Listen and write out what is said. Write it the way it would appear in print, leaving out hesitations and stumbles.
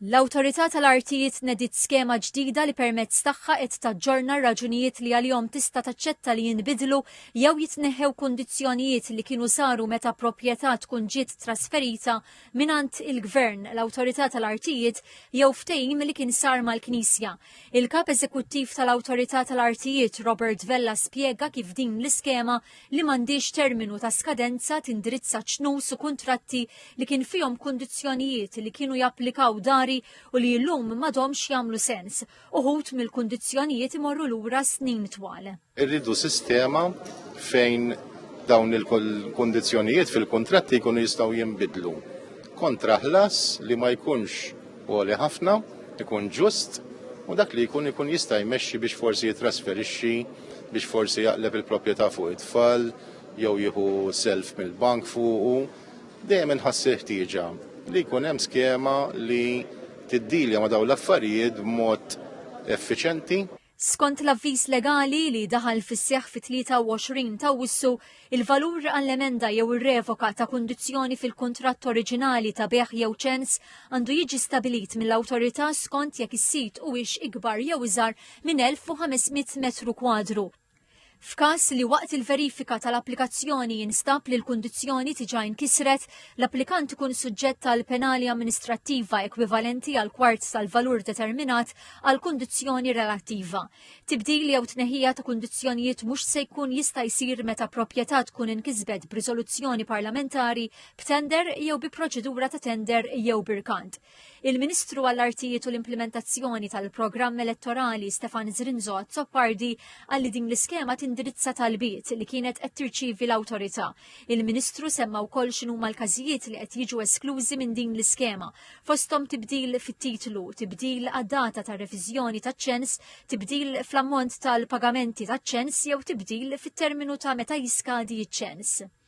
L-Awtorità tal-Artijiet nediet skema ġdida li permezz tagħha qed taġġorna r-raġunijiet li għalihom tista' taċċetta li jinbidlu jew jitneħħew kundizzjonijiet li kienu saru meta proprjetà tkun ġiet trasferita mingħand il-Gvern, l-Awtorità tal-Artijiet jew ftehim li kien sar mal-Knisja. Il-Kap Eżekuttiv tal-Awtorità tal-Artijiet Robert Vella spjega kif din l-iskema li m'għandhiex terminu ta' skadenza tindirizza ċnus u kuntratti li kien fihom kundizzjonijiet li kienu japplikaw dari u li llum m'għadhomx jagħmlu sens. Uħud mill-kundizzjonijiet imorru lura snin twal. Irridu sistema fejn dawn il-kundizzjonijiet fil-kuntratti jkunu jistgħu jinbidlu kontra ħlas li ma jkunx għoli ħafna, ikun ġust u dak li jkun ikun jista' jmexxi biex forsi jitrasferixxi biex forsi jaqleb il-proprjetà fuq it-tfal jew jieħu self mill-bank fuqu. Dejjem inħass il-ħtieġa li jkun hemm skema li tiddilja ma' dawn l-affarijiet b'mod effiċenti. Skont l-avviż legali li daħal fis-seħħ fit-23 ta' Awwissu, il-valur għall-emenda jew ir-revoka ta' kundizzjoni fil-kuntratt oriġinali ta' bejgħ jew ċens għandu jiġi stabilit mill-awtorità skont jekk is-sit huwiex ikbar jew iżgħar minn 1,500 metru kwadru. F'każ li waqt il-verifika tal-applikazzjoni jinstab li l-kundizzjoni diġà inkisret, l-applikant ikun suġġett għal penali amministrattiva ekwivalenti għal kwart tal-valur determinat għal kundizzjoni relattiva. Tibdil jew tneħħija ta' kundizzjonijiet mhux se jkun jista' jsir meta proprjetà tkun inkisbet b'riżoluzzjoni parlamentari, b'tender jew bi proċedura ta' tender jew b'irkant. Il-Ministru għall-Artijiet u l-Implementazzjoni tal-Programm Elettorali Stefan Zrinzo Azzopardi qal li din l-iskema tindirizza talbiet li kienet qed tirċievi l-awtorità. Il-Ministru semma wkoll x'inhuma l-każijiet li qed jiġu esklużi minn din l-iskema, fosthom tibdil fit-titlu, tibdil għad-data ta' reviżjoni taċ-ċens, tibdil fl-ammont tal-pagamenti taċ-ċens jew tibdil fit-terminu ta' meta jiskadi ċ-ċens.